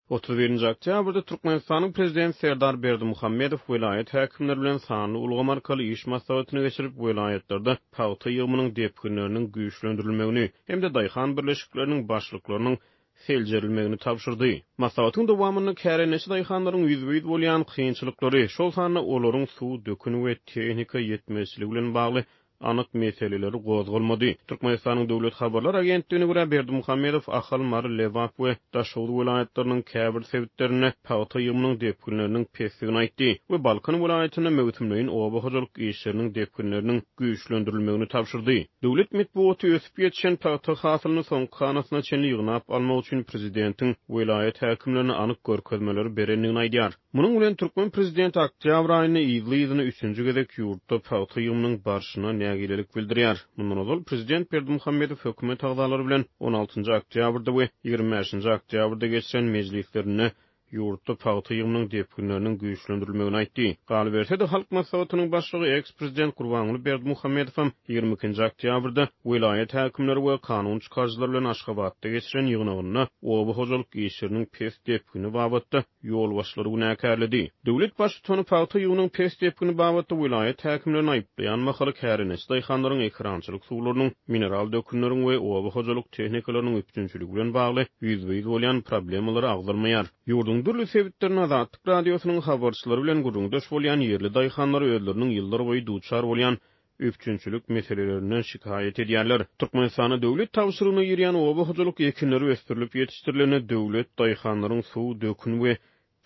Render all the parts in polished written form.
31-nji oktýabrda Türkmenistanyň Prezidenti Serdar Berdimuhamedow welaýat häkimleri bilen sanly ulgam arkaly iş maslahatyny geçirip, welaýatlarda pagta ýygymynyň depginleriniň güýçlendirilmegini hem-de daýhan birleşikleriniň başlyklarynyň seljerilmegini tabşyrdy. Maslahatyň dowamynda kärendeçi daýhanlaryň ýüzbe-ýüz bolýan kynçylyklary, şol sanda olaryň suw, dökün we tehnika ýetmezçiligi bilen bagly anyk meseleleri gozgalmady. Türkmenistanyň Döwlet habarlar agentligine görä, Berdimuhamedow Ahal, Mary, Lebap we Daşoguz welaýatlarynyň käbir sebitlerinde pagta ýygymynyň depginleriniň pesdigini aýtdy we Balkan welaýatynda möwsümleýin oba hojalyk işleriniň depginleriniň güýçlendirilmegini tabşyrdy. Döwlet metbugaty ösüp ýetişen pagta hasylyny soňky hanasyna çenli ýygnap almak üçin prezidentiň welaýat häkimlerine anyk görkezmeleri berendigini aýdýar. Munuň bilen türkmen prezidenti oktýabr aýynda yzly-yzyna üçünji gezek ýurtda pagta ýygymynyň barşyna nägilelik bildirýär. Mundan ozal, prezident Berdimuhamedow hökümet agzalary bilen on altynjy oktýabrda we 25 nji oktýabrda geçiren mejlislerinde ýurtda pagta ýygymynyň depginleriniň güýçlendirilmegini aýtdy. Galyberse-de, Halk Maslahatynyň başlygy, eks-prezident Gurbanguly Berdimuhamedowam 22 nji oktýabrda welaýat häkimleri we kanun çykaryjylar bilen Aşgabatda geçiren ýygnagynda oba hojalyk işleriniň pes depgini babatda ýolbaşçylary günäkärledi. Döwlet Baştutany pagta ýygymynyň pes depgini babatda welaýat häkimlerini aýyplaýan mahaly kärendeçi daýhanlaryň ekerançylyk suwlarynyň, mineral dökünleriň we oba hojalyk tehnikalarynyň üpjünçiligi bilen bagly ýüzbe-ýüz bolýan problemalary agzalmaýar. Ýurduň dürli sebitlerinde Azatlyk Radiosynyň habarçylary bilen gürrüňdeş bolýan ýerli daýhanlar özleriniň ýyllarboýy duçar bolýan üpjünçilik meselelerinden şikaýat edýärler. Türkmenistanda döwlet tabşyrygyna girýän oba hojalyk ekinleri ösdürilip ýetişdirilende döwlet daýhanlaryň suw, dökün we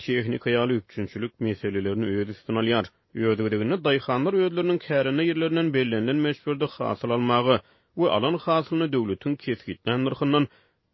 tehnika ýaly üpjünçilik meselelerini öz üstüne alýar. Öz gezeginde daýhanlar özleriniň kärende ýerlerinden bellenilen möçberde hasyl almaga we alan hasylyny döwletiň kesgitlän nyrhyndan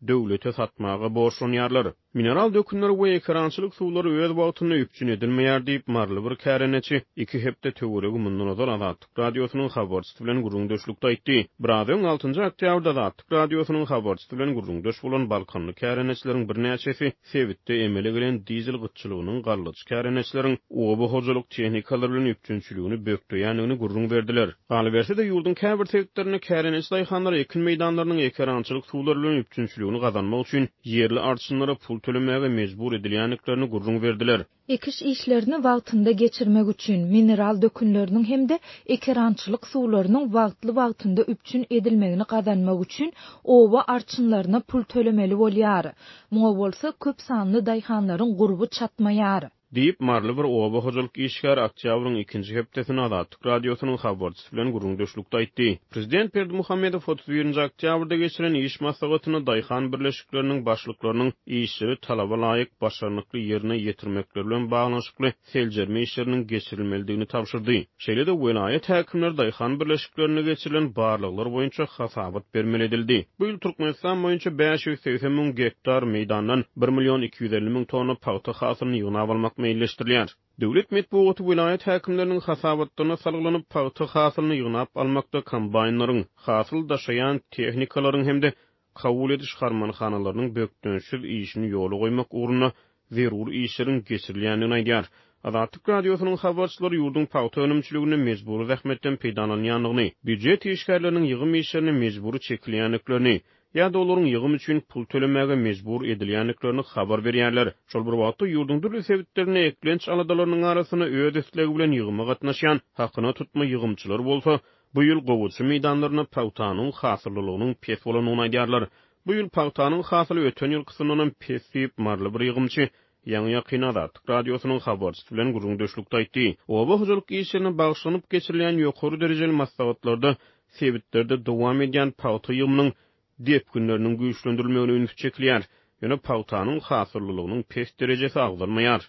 döwlete satmaga borçlanýarlar. Mineral dökünler we ekerançylyk suwlary öz wagtynda üpjün edilmeýär diýip, maryly bir kärendeçi iki hepde töweregi mundan ozal Azatlyk Radiosynyň habarçysy bilen gürrüňdeşlikde aýtdy. Biraz öň, altynjy oktýabrda Azatlyk Radiosynyň habarçysy bilen gürrüňdeş bolan balkanly kärendeçileriň birnäçesi sebitde emele gelen dizel gytçylygynyň gallaçy kärendeçileriň oba hojalyk tehnikalary bilen üpjünçiligini bökdeýändigini gürrüň berdiler. Galyberse-de, ýurduň käbir sebitlerinde kärendeçi daýhanlar ekin meýdanlarynyň ekerançylyk suwlary bilen üpjünçiligini gazanmak üçin ýerli arçynlara pul tölemäge mejbur edilýändiklerini gürrüň berdiler. Ekiş işlerini wagtynda geçirmek üçin, mineral dökünleriniň hem-de ekerançylyk suwlarynyň wagtly-wagtynda üpjün edilmegini gazanmak üçin oba arçynlaryna pul tölemeli bolýar. Muňa bolsa köp sanly daýhanlaryň gurby çatmaýar. Diýip, maryly bir oba hojalyk işgäri oktýabryň ikinji hepdesinde Azatlyk Radiosynyň habarçysy bilen gürrüňdeşlikde aýtdy. Prezident Berdimuhamedow 31 nji oktýabrda geçiren iş maslahatynda daýhan birleşikleriniň başlyklarynyň işleri talaba laýyk, başarnykly ýerine ýetirmekleri bilen baglanyşykly seljerme işleriniň geçirilmelidigini tabşyrdy. Şeýle-de, welaýat häkimleri daýhan birleşiklerinde geçirilen barlaglar boýunça hasabat bermeli edildi. Bu ýyl Türkmenistan boýunça 580 müň gektar meýdandan bir million 250 müň tonna pagta hasylyny ýygnap almak meýilleşdirilýär. Döwlet metbugaty welaýat häkimleriniň hasabatlaryna salgylanyp, pagta hasylyny ýygnap almakda kombaýnlaryň, hasyl daşaýan tehnikalaryň hem-de kabul ediş harmanhanalarynyň bökdençsiz işini ýola goýmak ugrunda zerur işleriň geçirilýändigini aýdýar. Azatlyk Radiosynyň habarçylary ýurduň pagta önümçiliginde mejbury zähmetden peýdalanýandygyny, býujet işgärleriniň ýygym işlerine mejbury çekilýändiklerini ýa-da olaryň ýygym üçin pul tölemäge mejbur edilýändiklerini habar berýärler. Şol bir wagtda, ýurduň dürli sebitlerinde eklenç aladalarynyň arasynda öz islegi bilen ýygyma gatnaşýan hakyna tutma ýygymçylar bolsa, Bu ýyl gowaça meýdanlarynda pagtanyň hasyllylygynyň pes bolandygyny aýdýarlar. Bu ýyl pagtanyň hasyly öten ýylkysyndanam pes diýip, maryly bir ýygymçy ýaňy-ýakynda Azatlyk Radiosynyň habarçysy bilen gürrüňdeşlikde aýtdy. Oba hojalyk işlerine bagyşlanyp geçirilýän ýokary derejeli maslahatlarda sebitlerde dowam edýän pagta ýygymynyň depginleriniň güýçlendirilmegine üns çekilýär. Ýöne pagtanyň hasyllylygynyň pes derejesi agzalmaýar.